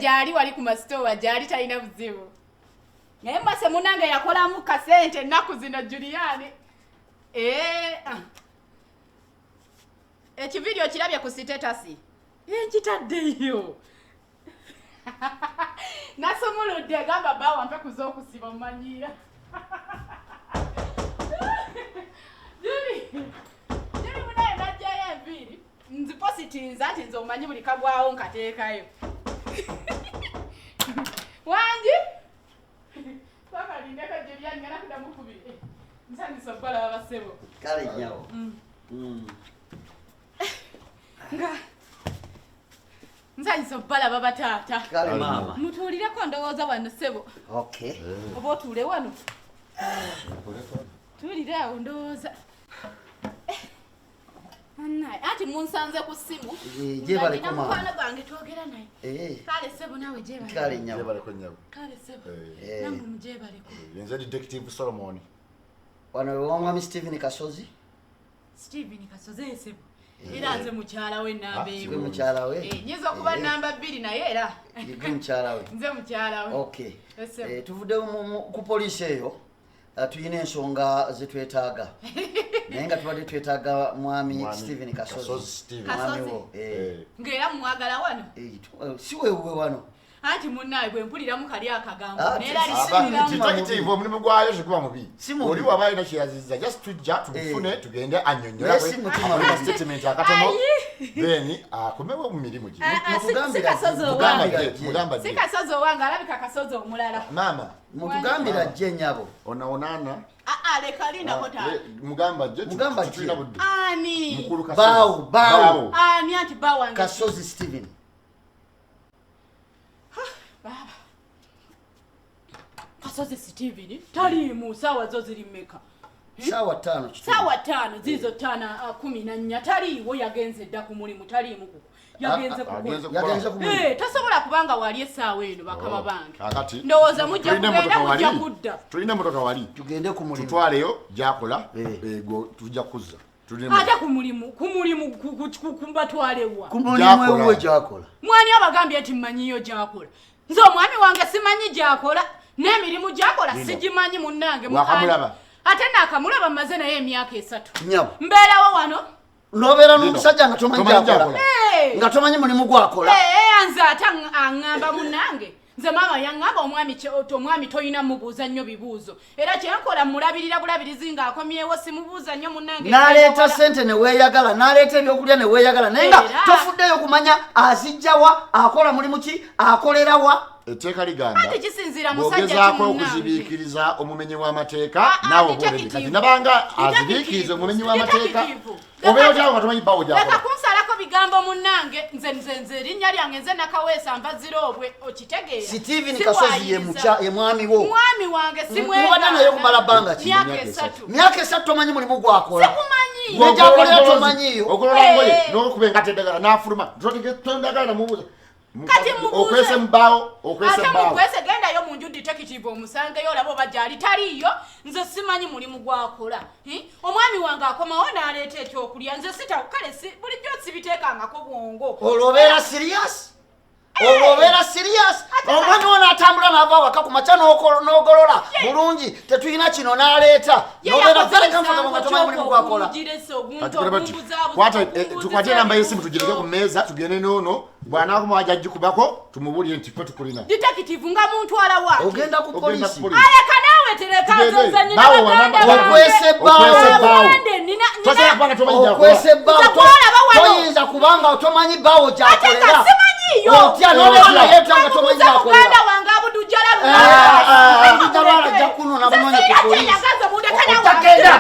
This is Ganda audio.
Gyali wali ku masitowa, gyali talina buzibu. Naye Mose munange yakolamu kasente ennaku zino. Juliani, ah. Ekividiyo kirabye ku status nkitaddeyo, nasumuludde. Gamba bawa mpe kuz'okusiba omanyiira. Juli, Juli munaye najjayo enviiri nzipositinza nti nze omanyi buli kagwawo nkateekayo. Wangi pakalindeko Juliani ngana kuddamu kubiri. Nsanyusa okubalaba basebo. Kale nyawo. Nga nsanyusa okubalaba bataata. Kale maama. Mutuulireko ndowooza wano ssebo. Okay. Oba otuule wano, tuulire awo ndowooza. Annaye anti munsanze ku ssimu. Gyebaleko nga nina maama. Mukwano gwange twogera naye. Kale ssebo, naawe gyebale. Kale nyawo. Gyebaleko nnyabo. Kale ssebo. Nammwe mugyebaleko. Nze Detective Solomon. Wano wa mwami Stephen Kasozi. Stephen Kasozi ssebo, era nze mukyala we namba Gwe emu. mukyala we. Nyinza okuba namba 2 naye era Gwe mukyala we. nze mukyala we. Okay. Ssebo. Tuvudde ku poliisi eyo. Tulina ensonga zetwetaaga naye nga tubadde twetaaga mwami Mwami Stephen Kasozi. Kasozi Stephen. Mwami Kasozi. wo. Ng'era mwagala wano? Si weewuwe wano. Anti munnaye bwe mpuliramu kali akagambo Ah, neera Aba- lisiriramu. Detective omulimu gwayo teguba mubi. Si mubi. Oli waba alina kyeyaziza, just tujja tumufune tugende annyonnyola. Naye si mutima mubi. Statement akatono, Ayi. then akomewo mu mirimu gye. Ah, ah, si Mutugambira Kasozi gye. Mugamba owange. gye, mugamba Si gye. Kasozi owange, alabika Kasozi omulala. Maama. Mutugambira jje nyabo. Onaonana. Ah, ah, leka lindako taata. Mugamba gye. Mugamba gye. Tulina budde. Ani? Mukulu Kasozi. Baawo, baawo. Ani anti ba wange? Kasozi Stephen. Baba Kasozi Steven taliimu. Saawa zo ziri mmeka? Saawa 5 kitundu. Saawa 5 ziizo 5 14. Taliiwo, yagenze dda ku mulimu, taliimu kuko yagenze kukola. Agenze kukola. Yagenze ku mulimu. Tasobola kubanga wali essaawa eno bakama Oh, bange. Kakati Ndowooza mujja tulina kugenda, emmotoka mujja wali. kudda. Tulina emotoka wali. Tugende ku mulimu. Tutwaleyo gyakola. Gwe tujja kuzza. Tulina Ate ku mulimu, ku mulimu kumbatwalewa? Ku mulimu Gy'akola. ewuwe gyakola. Mwani abagambye nti mmanyiyo gyakola? Nze omwami wange simanyi gyakola n'emirimu gyakola sigimanyi munnange. Wakamulaba? Ate naakamulaba, mmaze naye emyaka 3. Nyabo. Mbeerawo wano. Nobeera n'omusajja nga tomanyi Tomanyi gyakola. gy'akola. Nga tomanyi mulimu gwakola. Nze ate aŋŋamba munnange, nze maama yaŋŋamba omwami omwami toyina mubuuza nnyo bibuuzo, era kyenkola mulabirira bulabirizi ng'akomyewo, simubuuza nnyo munnange. N'aleeta sente ne weeyagala, n'aleeta ebyokulya ne weeyagala, naye nga Era. tofuddeyo kumanya azijjawa, akola mulimu ki, akolerawa. Etteeka ligamba Anti kisinziira musajja ki bw'ogezaako munnange. okuzibiikiriza omumenyi w'amateeka, Ah, ah, naawe oba detective. olebye. Kati nabanga azibiikiriza omumenyi w'amateeka, Detective. obeera otyawo nga tomanyi bawo Leka gyakola? kunsalako bigambo munnange. Nze erinnya lyange nze Nakaweesa, nva Ziroobwe, okitegeera? Stephen Si Kasozi ye bwayiriza. ye mwami wo. Mwami wange. Mubadde naye okumala bbanga ki? Myaka Myaka 3. Myaka 3 tomanyi mulimu gwakola? Sikumanyi. Ne gyakolera tomanyiiyo. Ogolola ngoye n'okuba engato eddagala n'afuluma, tondagala namubuuza. Kati mubuuze. Okwese mubaawo, okwese Ate mbaawo. mukwese, gendayo mu nju detective omusangeyo olaba oba gyali. Taliiyo, nze simanyi mulimu gwakola. Omwami wange akomawo n'aleeta ekyokulya, nze sita kale bulijjo sibiteekangako bwongo. Olwo obeera serious, olwo obeera serious. Omwami wo n'atambula n'ava waka ku makya n'ogolola bulungi, tetulina kino, n'aleeta, Ye nobeera yakoze very comfortable nga omusango tomanyi mulimu gwakola. ky'okumugiresa oguntu Kati tukole bati, ogumbuzaabuza, kwata, tukwate enamba y'essimu tugireke ku mmeeza, tugende n'ono bw'anaakoma wajja agikubako tumubuulire nti ffe tukulina. Detective, nga muntwala wa? Ogenda ku Ogenda polisi. ku poliisi. Aleka naawe, tereka. Tugende. Nze nina Baawo baganda wanamba- bange. Okwese bbaawo. Okwese bbaawo. Baganda, Tosobola kubanga tomanyi gyakola. Okwese bbaawo. Nze kwolaba wano. Toyinza kubanga tomanyi bbaawo Ate nga gyakolera. simanyiiyo. Otya nobeera naye otya nga tomanyi Mubuuze gyakolera? muganda wange Abudujala. Ah, ah, Abudujala ajja kunona bunonye ku poliisi. Otagenda.